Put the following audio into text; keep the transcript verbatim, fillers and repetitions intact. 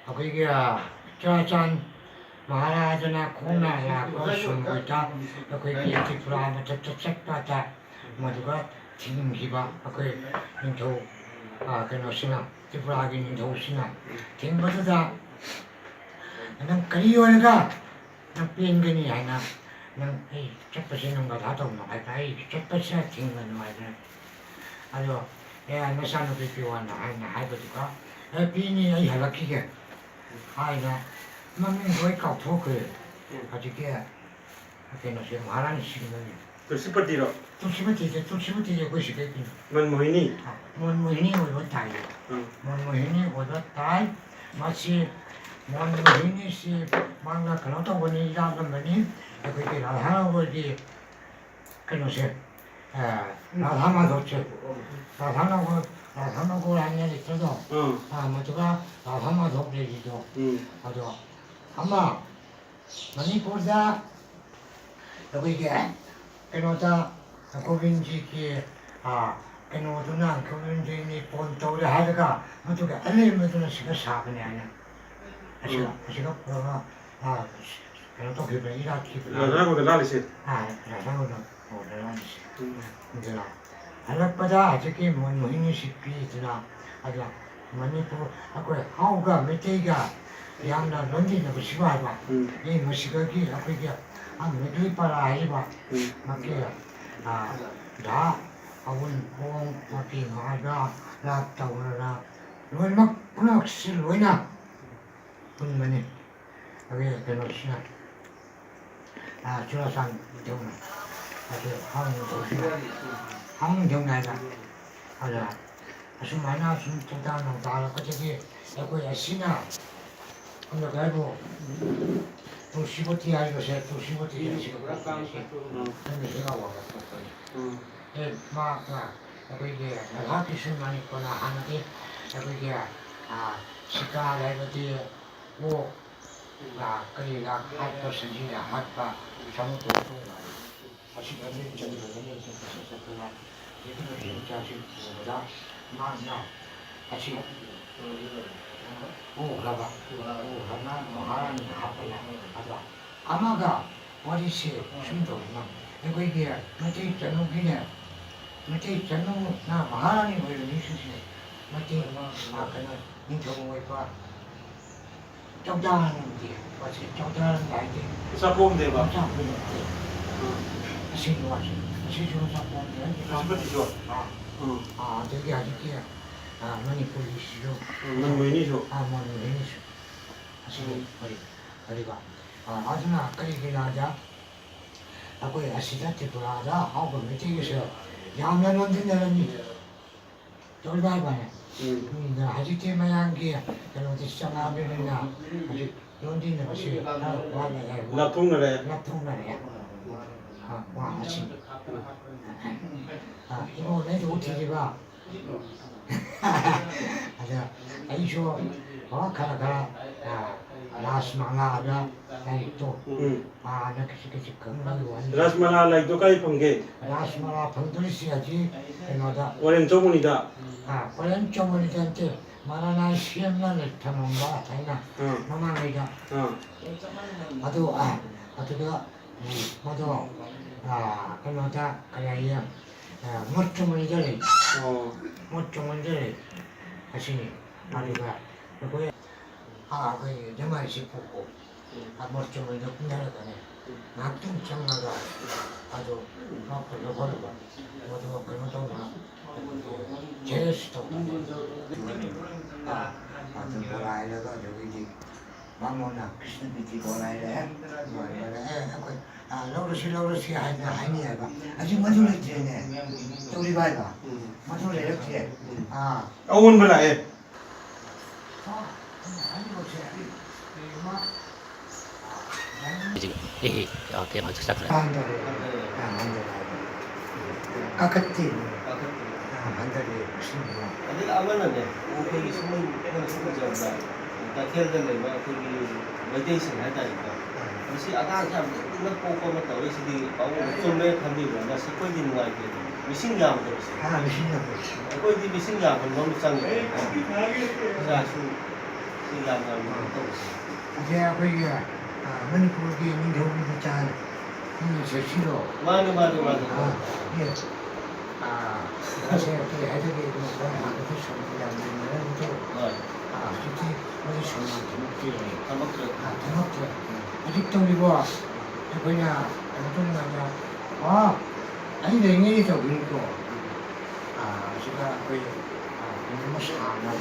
ꯑꯩꯈꯣꯏꯒꯤ, ꯑ, ꯆꯨꯔꯥꯆꯥꯟ ꯃꯍꯥꯔꯥꯖꯅ ꯈꯣꯡꯅ ꯂꯥꯛꯄ ꯁꯣꯝ ꯑꯣꯏꯇ ꯑꯩꯈꯣꯏꯒꯤ ꯇ꯭ꯔꯤꯄꯨꯔꯥ ꯃꯊꯛꯇ ꯆꯠꯄꯗ ꯃꯗꯨꯒ ꯊꯤꯡꯈꯤꯕ ꯑꯩꯈꯣꯏ ꯅꯤꯡꯊꯧ, ꯑ, ꯀꯩꯅꯣꯁꯤꯅ, ꯇ꯭ꯔꯤꯄꯨꯔꯥꯒꯤ ꯅꯤꯡꯊꯧꯁꯤꯅ ꯊꯤꯡꯕꯗꯨꯗ, "ꯅꯪ ꯀꯔꯤ ꯑꯣꯏꯔꯒ ꯅꯪ ꯄꯦꯟꯒꯅꯤ ꯍꯥꯏꯅ, ꯅꯪ ꯑꯩ ꯆꯠꯄꯁꯦ ꯅꯪ ꯕꯥꯙꯥ ꯇꯧꯅꯨ" ꯍꯥꯏꯕ, "ꯑꯩ ꯆꯠꯄꯁꯦ ꯊꯤꯡꯒꯅꯨ" ꯍꯥꯏꯗꯅ꯫ ꯑꯗꯣ, "ꯑꯦ, ꯅꯆꯥꯅꯨꯄꯤ ꯄꯤꯌꯣꯅ" ꯍꯥꯏꯅ ꯍꯥꯏꯕꯗꯨꯒ, "ꯑꯦ, ꯄꯤꯅꯤ, ꯑꯩ ꯍꯜꯂꯛꯈꯤꯒꯦ" ꯍꯥꯏꯅ, ꯃꯃꯤꯡꯗꯣ ꯑꯩ ꯀꯥꯎꯊꯣꯛꯈ꯭ꯔꯦ꯫ ꯎꯝ꯫ ꯍꯧꯖꯤꯛꯀꯤ ꯀꯩꯅꯣꯁꯦ, ꯃꯍꯥꯔꯥꯅꯤ ꯁꯤꯡꯅꯒꯤ꯫ ꯇꯨꯂꯁꯤꯄꯇꯤꯔꯣ? ꯇꯨꯂꯁꯤꯄꯇꯤꯁꯦ, ꯇꯨꯂꯁꯤꯄꯇꯤꯁꯦ ꯑꯩꯈꯣꯏ ꯁꯤꯗꯩ ꯀꯩꯅꯣ꯫ ꯃꯟꯃꯣꯍꯤꯅꯤ꯫ ꯑ, ꯃꯟꯃꯣꯍꯤꯅꯤ ꯑꯣꯏꯕ ꯇꯥꯏꯌꯦ꯫ ꯎꯝ꯫ ꯃꯟꯃꯣꯍꯤꯅꯤ ꯑꯣꯏꯕ ꯇꯥꯏ꯫ ꯃꯁꯤ ꯃꯟꯃꯣꯍꯤꯅꯤꯁꯤ ꯃꯥꯅ ꯀꯩꯅꯣ ꯇꯧꯕꯅꯤ, ꯌꯥꯠꯂꯝꯕꯅꯤ꯫ ꯑꯩꯈꯣꯏꯒꯤ ꯔꯥꯙꯥ ꯍꯣꯏꯒꯤ ꯀꯩꯅꯣꯁꯦ, ꯑ, ꯔꯥꯙꯥ ꯃꯥꯙꯕꯁꯦ, ꯔꯥꯙꯥ ꯅꯒꯣꯔ, ꯔꯥꯙꯥ ꯅꯒꯣꯔ ꯍꯥꯏꯅ ꯂꯩꯇ꯭ꯔꯗꯣ? ꯎꯝ꯫ ꯑ, ꯃꯗꯨꯒ ꯔꯥꯙꯥ ꯃꯥꯙꯕ ꯂꯩꯔꯤꯗꯣ꯫ ꯎꯝ꯫ ꯑꯗꯣ ꯑꯃ ꯃꯅꯤꯄꯨꯔꯗ ꯑꯩꯈꯣꯏꯒꯤ ꯀꯩꯅꯣꯗ ꯒꯣꯕꯤꯟꯖꯤꯒꯤ, ꯑ, ꯀꯩꯅꯣꯗꯨꯅ, ꯒꯣꯕꯤꯟꯖꯤꯅꯤ ꯄꯣꯟ ꯇꯧꯔꯦ ꯍꯥꯏꯔꯒ ꯃꯗꯨꯒꯤ ꯑꯂꯦꯝꯕꯗꯨꯅ ꯁꯤꯗ ꯁꯥꯕꯅꯦ ꯍꯥꯏꯅ꯫ ꯑꯁꯤꯒ, ꯎꯝ꯫ ꯑꯁꯤꯒ ꯄꯨꯔꯒ, ꯑ, ꯀꯩꯅꯣ ꯇꯧꯈꯤꯕ, ꯏꯔꯥꯠꯈꯤꯕ꯫ ꯔꯥꯙꯥ ꯅꯒꯣꯔꯗ ꯂꯥꯠꯂꯤꯁꯦ꯫ ꯑ, ꯔꯥꯙꯥ ꯅꯒꯣꯔꯗ ꯂꯥꯠꯂꯤꯁꯦ꯫ ꯎꯝ꯫ ꯑꯗꯨꯅ ꯍꯜꯂꯛꯄꯗ ꯍꯧꯖꯤꯛꯀꯤ ꯃꯣꯍꯟ ꯃꯣꯍꯤꯅꯤꯁꯤ ꯄꯤꯗꯅ, ꯑꯗꯨꯒ ꯃꯅꯤꯄꯨꯔ, ꯑꯩꯈꯣꯏ ꯍꯥꯎꯒ ꯃꯩꯇꯩꯒ ꯌꯥꯝꯅ ꯂꯣꯟꯗꯤꯟꯅꯕ ꯁꯤꯕꯥꯏꯕ꯫ ꯎꯝ꯫ ꯃꯤ ꯃꯁꯤꯗꯒꯤ ꯑꯩꯈꯣꯏꯒꯤ, ꯑ, ꯃꯤꯒꯤ ꯄꯔꯥ ꯍꯥꯏꯔꯤꯕ, ꯎꯝ꯫ ꯃꯥꯒꯤ, ꯑ, ꯙꯥ, ꯑꯋꯨꯟꯄꯣꯡ, ꯃꯥꯒꯤ ꯉꯥꯏꯕ, ꯂꯥꯠ ꯇꯧꯔꯒ ꯂꯣꯏꯅꯃꯛ ꯄꯨꯝꯅꯃꯛꯁꯤ ꯂꯣꯏꯅ ꯄꯨꯟꯕꯅꯤ꯫ ꯑꯗꯨꯒꯤ ꯀꯩꯅꯣꯁꯤꯅ, ꯑ, ꯆꯨꯔꯥꯆꯥꯟ ꯅꯤꯡꯊꯧꯅ, ꯑꯗꯨ ꯍꯥꯎ ꯅꯤꯡꯊꯧꯁꯤꯅ, ꯍꯥꯎ ꯅꯤꯡꯊꯧꯅ ꯍꯥꯏꯅ, ꯑꯗ ꯑꯁꯨꯃꯥꯏꯅ ꯁꯨꯝ ꯆꯤꯟꯇꯥ ꯅꯧꯇꯥ ꯍꯜꯂꯛꯄꯗꯒꯤ ꯑꯩꯈꯣꯏ ꯑꯁꯤꯅ ꯑꯃꯅ ꯍꯥꯏꯕꯨ ꯇꯨꯜꯁꯤꯕꯣꯇꯤ ꯍꯥꯏꯔꯤꯕꯁꯦ, ꯇꯨꯜꯁꯤꯕꯣꯇꯤ ꯍꯥꯏꯁꯦ ꯑꯩꯈꯣꯏ ꯈꯪꯗꯦ ꯍꯦꯛ ꯑꯋꯥꯡꯕ ꯊꯣꯛꯄꯅꯤ꯫ ꯎꯝ꯫ ꯑꯦ, ꯃꯍꯥꯛꯅ ꯑꯩꯈꯣꯏꯒꯤ ꯔꯥꯙꯥ ꯀ꯭ꯔꯤꯁꯟ ꯃꯅꯤꯄꯨꯔꯅ ꯍꯥꯟꯅꯗꯤ ꯑꯩꯈꯣꯏꯒꯤ, ꯑ, ꯁꯤꯀꯥꯔ ꯍꯥꯏꯕꯗꯤ ꯑꯣꯛ, ꯉꯥ, ꯀꯔꯤ ꯉꯥ ꯍꯥꯠꯄ, ꯁꯟꯊꯤꯅ ꯍꯥꯠꯄ, ꯁꯥꯃꯨ ꯇꯣꯡꯕ ꯇꯣꯡꯕ ꯍꯥꯏ꯫ ꯑꯁꯤꯗ ꯃꯤꯑꯣꯏ ꯆꯪꯗꯅ ꯃꯤꯑꯣꯏ ꯆꯪꯗꯅ ꯆꯠꯇꯅ ꯌꯦꯛꯇꯨꯅ ꯐꯤꯖꯦꯠ ꯆꯥꯁꯤ ꯎꯕꯗ ꯃꯍꯥꯛꯅ ꯑꯁꯤ ꯎꯈ꯭ꯔꯕ, ꯎꯈ꯭ꯔꯕ ꯃꯍꯥꯔꯥꯅꯤ ꯍꯥꯞꯄꯅ꯫ ꯑꯗꯣ ꯑꯃꯒ ꯋꯥꯔꯤꯁꯦ ꯁꯨꯝ ꯇꯧꯕ, ꯑꯩꯈꯣꯏꯒꯤ ꯃꯩꯇꯩ ꯆꯅꯨꯒꯤꯅꯦ, ꯃꯩꯇꯩ ꯆꯅꯨꯅ ꯃꯍꯥꯔꯥꯅꯤ ꯑꯣꯏꯕ ꯃꯤꯁꯤꯡꯁꯦ ꯃꯩꯇꯩ, ꯑ, ꯀꯩꯅꯣ, ꯅꯤꯡꯊꯧ ꯑꯣꯏꯕ ꯆꯧꯗꯥꯅ ꯅꯨꯡꯗꯤ, ꯃꯁꯤ ꯆꯧꯗꯥꯅ ꯍꯥꯏꯗꯤ ꯆꯥꯛꯈꯣꯝꯗꯦꯕ꯫ ꯆꯥꯛꯈꯣꯝꯗꯦ꯫ ꯎꯝ꯫ ꯑꯁꯤꯒꯤ ꯋꯥꯁꯤ, ꯑꯁꯤꯁꯨ ꯆꯥꯛꯈꯣꯝꯗꯦ ꯍꯥꯏꯗꯤ ꯆꯥꯛꯈꯣꯝꯗꯤꯁꯨ꯫ ꯑꯥ꯫ ꯎꯝ꯫ ꯑꯥ, ꯑꯗꯒꯤ ꯍꯧꯖꯤꯛꯀꯤ, ꯑꯥ, ꯃꯅꯤꯄꯨꯔꯤꯁꯤꯁꯨ꯫ ꯎꯝ, ꯃꯅꯤꯄꯨꯔꯤꯅꯤꯁꯨ꯫ ꯑꯥ, ꯃꯅꯤꯄꯨꯔꯤꯅꯤꯁꯨ꯫ ꯑꯁꯤꯒꯤ ꯎꯝ꯫ ꯀꯔꯤ, ꯀꯔꯤꯕ? ꯑꯥ, ꯑꯗꯨꯅ ꯀꯔꯤꯒꯤꯅꯣꯗ ꯑꯩꯈꯣꯏ ꯑꯁꯤꯗ ꯇ꯭ꯔꯤꯄꯨꯔꯥꯗ ꯍꯧꯕ ꯃꯩꯇꯩꯒꯤꯁꯨ ꯌꯥꯝꯅ ꯅꯣꯟꯁꯤꯟꯅꯔꯝꯃꯤ꯫ ꯇꯧꯔꯤꯕ ꯍꯥꯏꯕꯅꯦ꯫ ꯎꯝ꯫ ꯎꯝ, ꯍꯧꯖꯤꯛꯇꯤ ꯃꯌꯥꯝꯒꯤ ꯀꯩꯅꯣꯗꯤ ꯆꯠꯅꯕꯤꯅꯤꯅ ꯍꯧꯖꯤꯛ ꯂꯣꯟꯗꯤꯟꯅꯕꯁꯤ ꯈꯔ ꯋꯥꯠꯂꯦ ꯍꯥꯏꯕ꯫ ꯂꯥꯞꯊꯣꯛꯅꯔꯦ꯫ ꯂꯥꯞꯊꯣꯛꯅꯔꯦ꯫ ꯑ, ꯋꯥ ꯑꯁꯤ꯫ ꯑ, ꯏꯃꯧ ꯅꯪꯗꯤ ꯎꯠꯈꯤꯗ꯭ꯔꯤꯕ? ꯑꯗ ꯑꯩꯁꯨ ꯍꯣ ꯈꯔ ꯈꯔ, ꯑ, ꯔꯥꯁ ꯃꯥꯂꯥꯗ ꯂꯥꯏꯔꯤꯛꯇꯣ ꯎꯝ꯫ ꯄꯥꯗ ꯈꯖꯤꯛ ꯈꯖꯤꯛ ꯈꯪꯕꯒꯤ ꯋꯥꯅꯤ꯫ ꯔꯥꯁ ꯃꯥꯂꯥ ꯂꯥꯏꯔꯤꯛꯇꯣ ꯀꯥꯏ ꯐꯪꯒꯦ? ꯔꯥꯁ ꯃꯥꯂꯥ ꯐꯪꯗꯣꯔꯤꯁꯤ ꯍꯧꯖꯤꯛ ꯀꯩꯅꯣꯗ꯫ ꯋꯥꯔꯦꯟ ꯆꯧꯃꯅꯤꯗ? ꯑ, ꯋꯥꯔꯦꯟ ꯆꯧꯃꯅꯤꯗ ꯅꯠꯇꯦ, ꯃꯥꯂꯥ ꯁꯦꯝꯅ ꯊꯝꯃꯝꯕ ꯊꯥꯏꯅ ꯑꯥ꯫ ꯃꯃꯥꯡꯉꯩꯗ꯫ ꯑꯥ꯫ ꯑꯗꯨ, ꯑ, ꯑꯗꯨꯗ ꯃꯗꯣ, ꯑ, ꯀꯩꯅꯣꯗ ꯀꯔꯤ ꯍꯥꯏꯌꯦ, ꯑ, ꯃꯣꯠ ꯆꯨꯝꯍꯟꯖꯔꯦ꯫ ꯑꯣ꯫ ꯃꯣꯠ ꯆꯨꯝꯍꯟꯖꯔꯦ꯫ ꯑꯁꯤꯅꯤ꯫ ꯑꯗꯨꯒ ꯑꯩꯈꯣꯏ, ꯑ, ꯑꯩꯈꯣꯏ ꯖꯃꯥꯏꯁꯤ ꯄꯨꯀꯣ꯫ ꯎꯝ꯫ ꯑ, ꯃꯣꯠ ꯆꯨꯝꯍꯟꯗ ꯀꯨꯝꯊꯔꯛꯀꯅꯤ꯫ ꯎꯝ꯫ ꯉꯥꯏꯍꯥꯛꯇꯪ ꯆꯪꯉꯒ ꯑꯗꯨ ꯃꯥ ꯐꯖ ꯈꯣꯠꯂꯒ ꯃꯗꯨ ꯀꯩꯅꯣ ꯇꯧꯗꯅ, ꯖꯦꯂꯁ ꯇꯧꯗꯅ꯫ ꯑ, ꯑꯗꯨ ꯕꯣꯔꯥꯏꯔꯒ ꯑꯗꯨꯗꯒꯤꯗꯤ ꯕꯥꯃꯣꯟꯅ ꯀ꯭ꯔꯤꯁꯅ ꯕꯤꯗꯤ ꯕꯣꯔꯥꯏꯔꯦ꯫ ꯕꯣꯔꯥꯏꯔꯦ꯫ ꯑꯦ, ꯑꯩꯈꯣꯏ, ꯑ, ꯂꯧꯔꯁꯤ, ꯂꯧꯔꯁꯤ ꯍꯥꯏꯗꯅ ꯍꯥꯏꯅꯩ ꯍꯥꯏꯕ꯫ ꯍꯧꯖꯤꯛ ꯃꯗꯨ ꯂꯩꯇ꯭ꯔꯦꯅꯦ꯫ ꯇꯧꯔꯤꯕ ꯍꯥꯏꯕ꯫ ꯎꯝ꯫ ꯃꯗꯨ ꯂꯩꯔꯛꯇ꯭ꯔꯦ꯫ ꯎꯝ꯫ ꯑ꯫ ꯑꯑꯣꯟꯕ ꯂꯥꯛꯑꯦ꯫ ꯑ, ꯑꯩꯅ ꯍꯥꯏꯔꯤꯕꯁꯦ, ꯑꯩ, ꯑꯩ, ꯃꯥ, ꯍꯧꯖꯤꯛ, ꯑꯦ, ꯑꯦ, ꯑ, ꯀꯩꯅꯣ ꯍꯧꯖꯤꯛ ꯆꯠꯈ꯭ꯔꯦ꯫ ꯍꯟꯊꯔꯦ꯫ ꯑ, ꯍꯟꯊꯔꯦ ꯍꯥꯏꯕ꯫ ꯀꯥꯈꯠꯇꯦ꯫ ꯀꯥꯈꯠꯇꯦ꯫ ꯑ, ꯍꯟꯊꯔꯦ, ꯁꯤꯅꯦꯕ꯫ ꯑꯗꯨꯒ ꯑꯃꯅꯅꯦ, ꯑꯩꯈꯣꯏꯒꯤ ꯁꯨꯝ, ꯑꯩꯈꯣꯏꯅ ꯁꯨꯝ ꯎꯖꯕꯗ, ꯀꯩꯊꯦꯜꯗ ꯂꯩꯕ ꯑꯩꯈꯣꯏꯒꯤ ꯃꯩꯇꯩꯁꯤꯡ ꯍꯥꯏꯇꯥꯔꯦꯀꯣ꯫ ꯑ꯫ ꯃꯁꯤ ꯑꯉꯥꯡꯁꯦ ꯌꯥꯝ ꯂꯤꯛꯅ ꯄꯣꯛꯄ ꯑꯃ ꯇꯧꯔꯤꯁꯤꯗꯤ ꯄꯥꯕꯨꯡꯅ ꯆꯨꯝꯃꯦ ꯈꯟꯕꯤꯕ꯭ꯔꯥ? ꯃꯁꯤ ꯑꯩꯈꯣꯏꯗꯤ ꯅꯨꯡꯉꯥꯏꯇꯦ꯫ ꯃꯤꯁꯤꯡ ꯌꯥꯝꯗꯕꯁꯦ꯫ ꯑꯥ, ꯃꯤꯁꯤꯡ ꯌꯥꯝꯗꯕꯁꯦ꯫ ꯑꯩꯈꯣꯏꯗꯤ ꯃꯤꯁꯤꯡ ꯌꯥꯝꯍꯟꯕ ꯑꯃ ꯆꯪꯉꯦ꯫ ꯑꯣꯖꯥꯁꯨ ꯃꯤꯁꯤꯡ ꯌꯥꯝ ꯌꯥꯝꯅ ꯇꯧꯕꯁꯦ꯫ ꯑꯁꯦ ꯑꯩꯈꯣꯏꯒꯤ, ꯑ, ꯃꯅꯤꯄꯨꯔꯒꯤ ꯅꯤꯡꯊꯧꯒꯤ ꯃꯆꯥꯅꯤ꯫ ꯅꯪꯅ ꯁꯦꯛꯁꯤꯔꯣ? ꯃꯥꯅꯦ, ꯃꯥꯅꯦ, ꯃꯥꯅꯦ꯫ ꯑꯥ, ꯌꯦ꯫ ꯑꯥ, ꯑꯁꯦ ꯀꯔꯤ ꯍꯥꯏꯗꯣꯏꯒꯦ? ꯃꯈꯣꯏ ꯍꯥꯟꯅꯗꯤ ꯁꯨꯝ ꯌꯥꯝ ꯂꯩꯅꯔꯝꯕꯗꯣ꯫ ꯍꯣꯏ꯫ ꯑꯥ, ꯍꯧꯖꯤꯛꯇꯤ ꯃꯣꯏ ꯁꯨꯝ ꯊꯝꯃꯛꯇ꯭ꯔꯦ꯫ ꯊꯝꯃꯛꯇ꯭ꯔꯦ꯫ ꯑꯥ, ꯊꯝꯃꯛꯇ꯭ꯔꯦ꯫ ꯍꯧꯖꯤꯛ ꯇꯧꯔꯤꯕꯣ? ꯑꯩꯈꯣꯏꯅ ꯀꯩꯅꯣ ꯇꯧꯔꯤꯉꯩꯗ, ꯑꯥ, ꯑꯩ ꯂꯩꯔꯤꯉꯩꯗ ꯇꯧꯕꯤꯔꯤꯀꯣ꯫ ꯑꯥ, ꯑꯁꯤꯗ ꯑꯩꯈꯣꯏ, ꯑꯥ, ꯀꯩꯅꯣꯝꯃ ꯁꯥꯅ